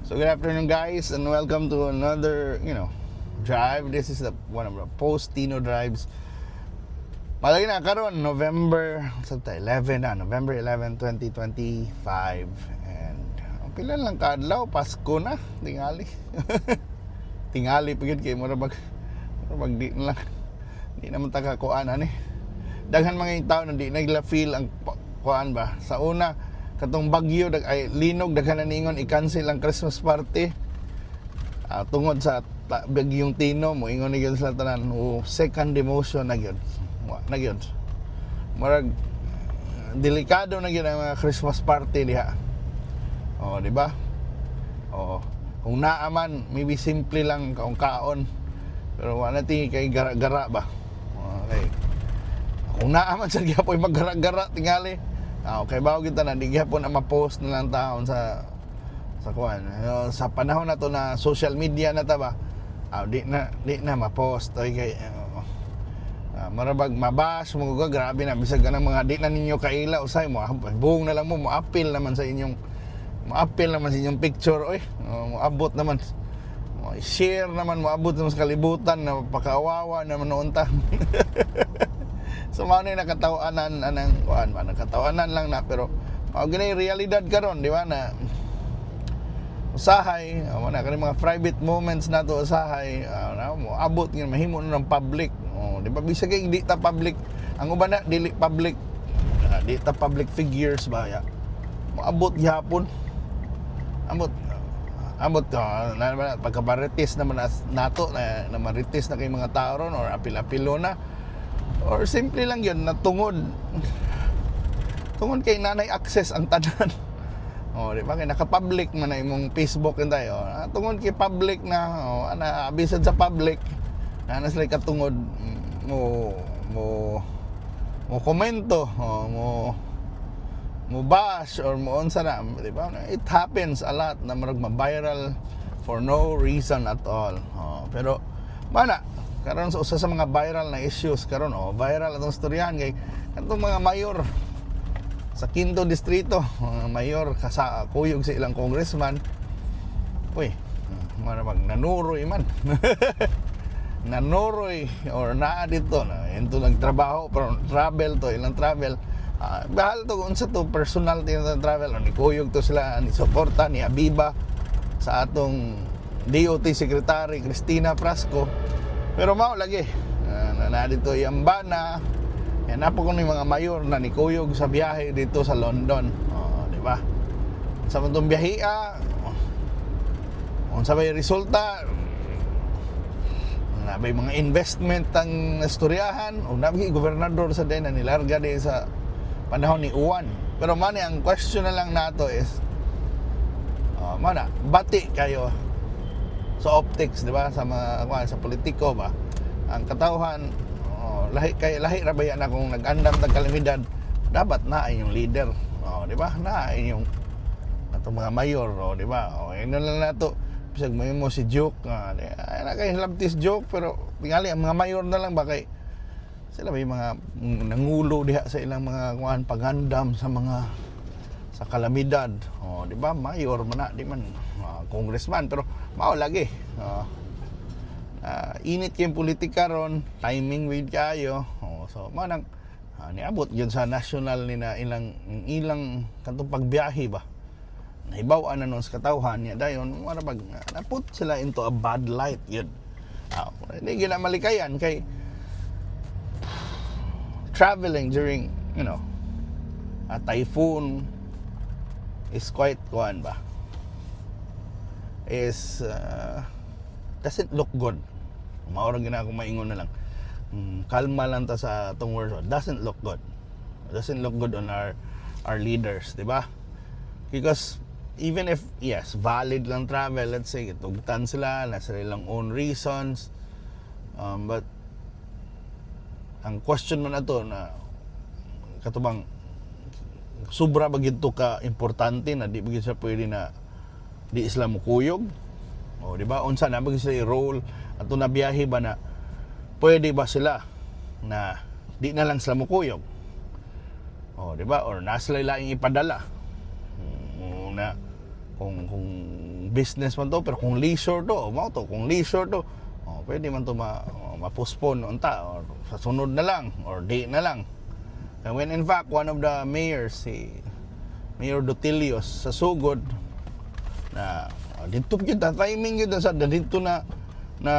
So good afternoon, guys, and welcome to another drive. This is the one of the post Tino drives. Malagi na karon November sa 11 na, November 11, 2025. And ang pila lang kaadlaw, Pasko na, tingali. Tingali pa gyud kay mura bag di na lang di naman ta kakuan ani. Daghan mga tao na di nagla feel ang kuan ba. Sa una katong bagyo dag ay linog, daghan na niingon i-cancel ang Christmas party. Tungod sa bagyong Tino, mo ingon ni gyud sila tanan, oh, second demotion na gyud. Wa na gyud. Murag delikado na gyud ang mga Christmas party diha. Oh, di ba? Oh, kung naa man, maybe simple lang kung kaon. Pero wala na kay gara-gara ba. Okay. Kung naa man sa gyapon maggara-gara tingali. Okay ba kita na di gyapon na ma-post na lang taon sa kuan. Sa panahon na to na social media na ta ba. Di na ma-post oy kay marabag mabash mo ka, grabe na bisag kanang mga di na ninyo kaila, usay mo buong na lang mo mo-appeal naman sa inyong picture oy. Moabot naman, mo share naman, moabot naman sa kalibutan na pakaawawa naman noon ta. So mao na nakatawanan anang kuan ba, nakatawanan lang na, pero mao gani realidad karon, di ba, na usahay mo na kani mga private moments na to, usahay na mo abot nga mahimo na ng public. Oh, di ba, bisag kay di ta public, ang uban na dili public, di ta public figures ba ya, moabot gihapon, ambot ambot na, na, pagka-marites naman nato na, na marites na kay mga tao ron or apil-apilo na or simple lang yun na tungod tungod kay nanay access ang tanan. Oh, di ba? Kay naka-public man na imong Facebook yun tayo. Tungod kay public na, oh, ana bisan sa public, na sila katungod mo mo mo komento, oh, mo mo bash or mo unsa na, di ba? It happens a lot na marag ma-viral for no reason at all. Oh, pero mana karon sa usa sa mga viral na issues karon, oh, viral atong storyahan kay katong mga mayor sa Quinto Distrito, mga mayor kasa kuyog sa ilang congressman. Uy, marabag nanuroy man. Nanuroy or naa dito na into nagtrabaho pero travel to ilang travel. Bahal to unsa to personal to ilang travel o ni kuyog to sila ni suporta ni Abiba sa atong DOT Secretary Cristina Frasco. Pero mao lagi na dito yambana yan na po kung mga mayor na ni kuyog sa biyahe dito sa London. Oh, di ba? Sa matong biyahe unsa may resulta, na may mga investment ang istoryahan o nabi gobernador sa din na nilarga din sa panahon ni Uwan. Pero mani ang question na lang nato is mana bati kayo sa optics, di ba, sa mga kuan, sa politiko ba ang katawhan, oh, lahi kay lahi ra ba yan na kung nag-andam tag kalamidad dapat na yung leader, oh, di ba, na yung atong mga mayor, oh, di ba? Oh, yun lang nato bisag mo mo si joke ay na kay labtis joke, pero tingali ang mga mayor na lang ba kay sila may mga nangulo diha sa ilang mga kuan pagandam sa mga sa kalamidad. Oh, di ba, mayor man na, di man congressman, pero mao lagi. Init kay politika ron, timing with kayo. Oh, so manang niabot yun sa national ni na ilang ilang katong pagbiyahe ba. Nahibaw-an na nun sa katawhan niya dayon wala pag naput sila into a bad light yun. Hindi gyud na malikayan kay traveling during a typhoon is quite kuan ba, is doesn't look good. Mao ra gina ako maingon na lang. Kalma lang ta sa atong words. Doesn't look good, doesn't look good on our leaders, di ba? Because even if, yes, valid lang travel, let's say tugtan sila nasa ilang own reasons, but ang question man ato na katubang sobra ba gid to ka importante na di ba gid siya pwede na di sila mukuyog? O di ba, unsa na ba gid sila role ato na biyahe ba na pwede ba sila na di na lang sila mukuyog? O di ba, or na sila laing ipadala na kung business man to, pero kung leisure to, mao to, kung leisure to, oh, pwede man to ma postpone unta or sa sunod na lang or di na lang. And when in fact, one of the mayors, si Mayor Dutilios sa Sugod, na dito gyud ang timing gyud sa dito na na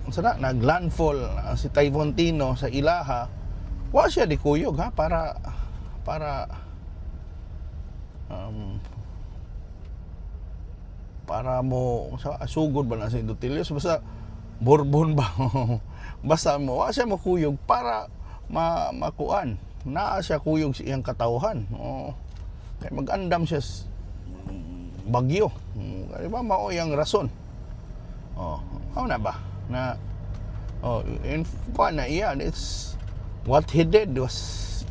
unsa na naglandfall si Typhoon Tino sa ilaha, wa siya di kuyog ha para para um, para mo sa Sugod ba na si Dutilios, basta Borbon ba, basta mo wa siya makuyog para makuan naa siya kuyog sa iyang katawhan. Oh, kay mag-andam siya bagyo. Di ba mao iyang rason? Oh, mao na ba na, oh, in kuan na iya, it's what he did was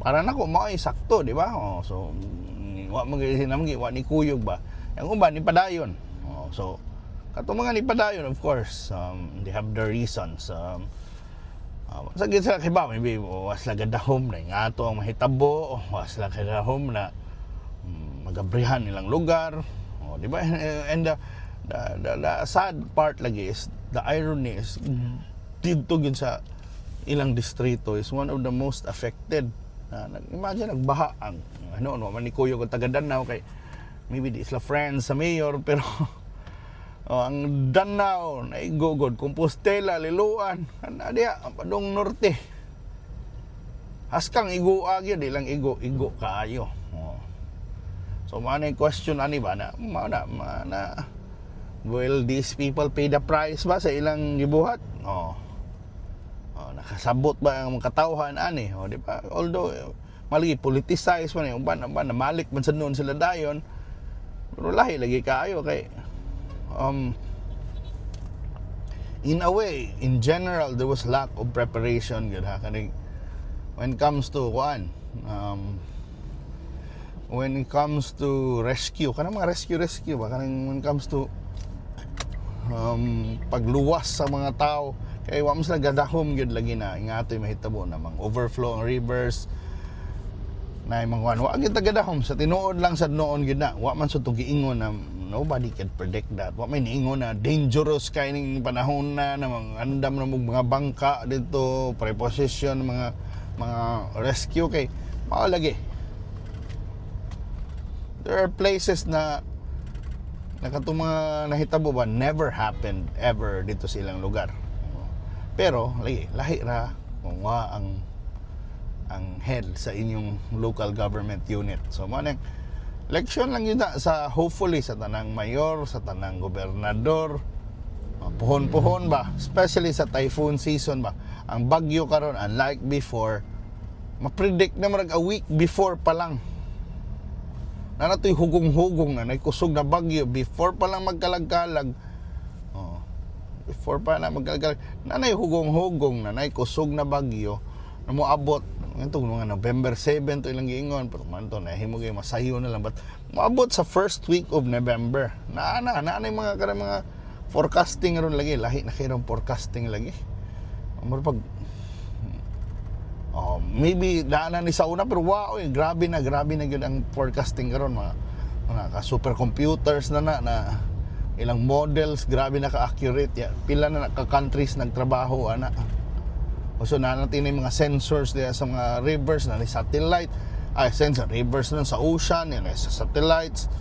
para nako mao ay sakto, di ba? Oh, so wa man gyud sinamgi, wa ni kuyog ba. Ang uban ni padayon. Oh, so katong mga ni padayon, of course, they have their reasons. Sa gid sa kiba, maybe was sila gadahom na nga ato ang mahitabo, was sila gadahom na magabrihan nilang lugar. Oh, di ba? And the sad part lagi is the irony is didto gyud sa ilang distrito is one of the most affected. Imagine nagbaha ang ano no man ni kuyog ang taga Danao kay maybe di sila friends sa mayor, pero oh, ang Danao naigogod, Compostela, Liloan, ana diya padung norte. Haskang igo gyud, di lang igo, igo kaayo. Oh. So mao na yung question ani ba na mao na, mao na will these people pay the price ba sa ilang gibuhat? Oh. Oh, nakasabot ba ang mga katawhan ani? Oh, di ba? Although malagi politicize man yung uban, uban namalik man sa noon sila dayon. Pero lahi lagi kaayo kay in a way, in general, there was lack of preparation gyud ha, kaning when it comes to kuan, when it comes to rescue, kanang mga rescue rescue ba, kanang when it comes to pagluwas sa mga tao, kay wa man sila gadahom gyud lagi na ingatoy mahitabo na mang overflow ang rivers na mga kuan. Wa gyud tagadahom sa tinuod lang, sa noon gyud na wa man sa giingon na nobody can predict that. Wa may niingon na dangerous kay ning panahon na na mga andam na mong mga bangka dito, preposition mga rescue, kay mao lagi there are places na nakatong mga nahitabo ba never happened ever dito sa ilang lugar. Pero lagi lahi ra kung wa ang head sa inyong local government unit. So mo nang leksyon lang yun na sa hopefully sa tanang mayor, sa tanang gobernador, puhon-puhon ba, especially sa typhoon season ba. Ang bagyo karon, unlike before, ma-predict na marag a week before pa lang. Na nato'y hugong-hugong na, nay kusog na bagyo before pa lang magkalag-kalag. Oh, before pa na magkalag-kalag, nanay hugong-hugong na, nay kusog na bagyo na moabot ngadto mga November 7 to ilang giingon, pero man to nahimo kay masayo na lang, but moabot sa first week of November na na yung mga kanang mga forecasting ron lagi. Lahi na kay forecasting lagi. Mura pag, oh, maybe daan na ni sa una, pero wow, eh, grabe na gyud ang forecasting karon, mga ka supercomputers na na na ilang models, grabe na ka-accurate ya. Pila na ka countries nagtrabaho ana. O so na natin yung mga sensors diya sa mga rivers na ni satellite, ay sensor rivers na sa ocean, yan sa satellites.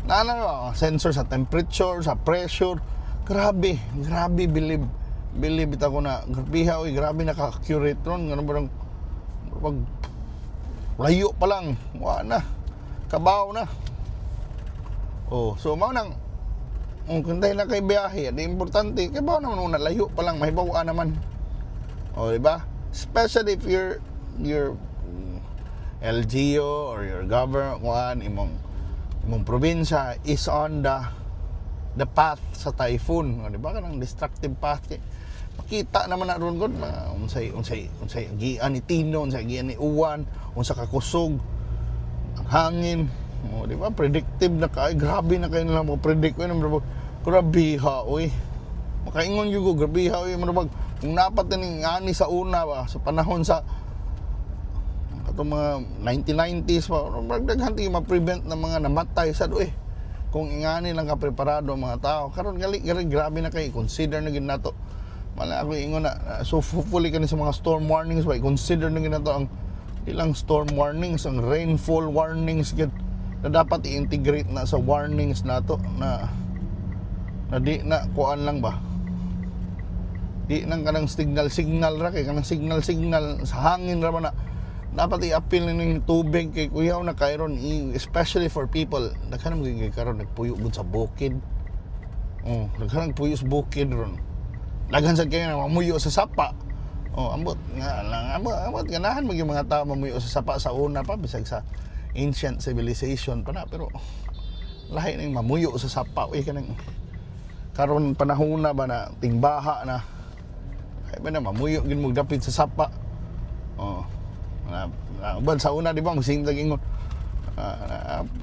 Na na sensor sa temperature, sa pressure. Grabe, grabe, believe believe it ako na grabe ha, oy, grabe na ka-accurate ron. Ganun ba pag layo pa lang, wa na. Kabaw na. Oh, so mao nang kung tayo na kay biyahe, di importante kay baw naman una, layo pa lang mahibaw naman. Oh, di ba? Especially if you're your LGU or your government one, imong probinsya is on the path sa typhoon, o, di ba, kanang destructive path, kay makita naman na ron gud mga unsay gian ni Tino, unsay gian ni Uwan, unsa ka kusog ang hangin. O, di ba? Predictive na kay, grabe na kayo nila mo predict ko. Grabe ha, oy. Makaingon gyud ko, grabe ha, oy, murag kung napat ni ani sa una ba, sa panahon sa katong mga 1990s pa, murag daghan ti ma-prevent ng mga namatay sa do eh. Kung ingani lang ka preparado ang mga tao karon, gali gali grabe na kay consider na gid nato. Mala ako ingon na, so hopefully kani sa mga storm warnings ba, consider na gid nato ang ilang storm warnings, ang rainfall warnings gid na dapat i-integrate na sa warnings nato na na di na kuan lang ba, di nang kanang signal signal ra, kay kanang signal signal sa hangin ra man na. Dapat i-appeal ning tubig kay kuyaw na kayron, especially for people, daghan man gyud karon nagpuyo gud sa bukid. Oh, daghan nagpuyo sa bukid ron, daghan sad kayo na mamuyo sa sapa. Oh, ambot nga lang, ambot, ambot ganahan man gyud mga tao mamuyo sa sapa sa una pa, bisag sa ancient civilization pa na, pero lahi ning mamuyo sa sapa uy, kanang karon panahon na ba na tingbaha na ay ba na mamuyo gid mo dapit sa sapa. Oh, na, na, uban sa una, di ba, magsingtag ingon,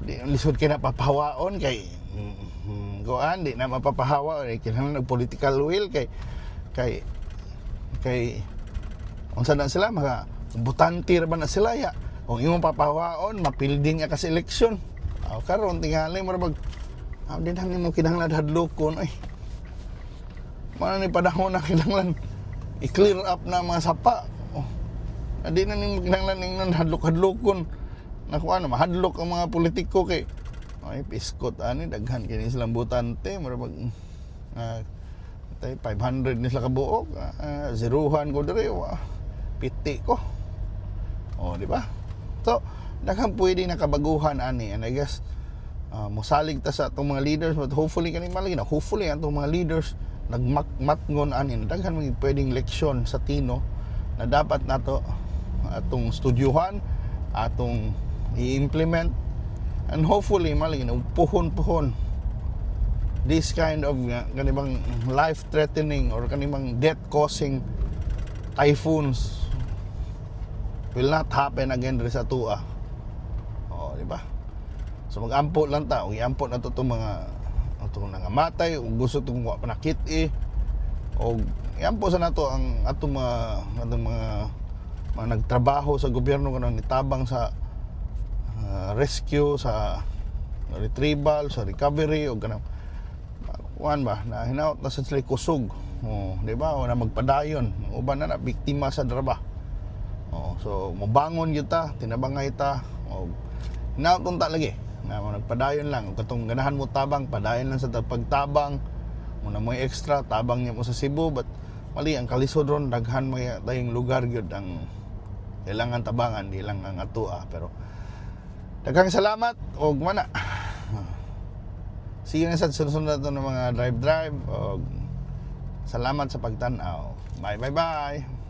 di lisod kay na papahawaon kay kuan, di na mapapahawa eh, kinahanglan og political will kay unsa na sila, mga butante ra ba na sila ya. Kung imong papahawaon, mapilding ka sa eleksyon. Oh, karon tingali mo bag di na nimo kinahanglan hadlokon ay. Mao ni panahon na kinahanglan i-clear up na mga sapa. Oh. Di na nimo kinahanglan ingnon hadlok-hadlokon. Nakuha na mahadlok ang mga politiko kay ay piskot ani, daghan kini silang butante, mura bag tay 500 ni sila kabuok, zerohan ko diri wa piti ko. Oh, di ba? So, daghan pwede na kabaguhan ani, and I guess mosalig ta sa atong mga leaders, but hopefully kani malagi na, hopefully ang atong mga leaders nagmatngon ani. Daghan mga pwedeng leksyon sa Tino na dapat nato atong studyuhan, atong i-implement, and hopefully malagi na puhon-puhon this kind of kanibang life threatening or kanibang death causing typhoons will not happen again diri sa atoa. Oh, di ba? So mag-ampo lang ta, ug iampo na to itong mga atong nangamatay ug gusto tong wa pa nakit-i, og iampo sa nato ang atong mga nagtrabaho sa gobyerno kanang nitabang sa rescue, sa retrieval, sa recovery, og kanang kuan ba na hinaot na sa sila kusog. Oh, di ba? O na magpadayon. Uban na na biktima sa draba. Oh, so mobangon gyud ta, tinabangay ta, og hinaot unta lagi na mo nagpadayon lang. Ug katong ganahan mo tabang, padayon lang sa pagtabang mo na, mo extra tabang niya mo sa Cebu, but mali ang kalisod ron, daghan mga tayong lugar gyud ang kailangan tabangan, di lang ang atoa. Pero daghang salamat og mana. See you na sa sunod na ng mga drive drive, og salamat sa pagtan-aw. Bye bye bye.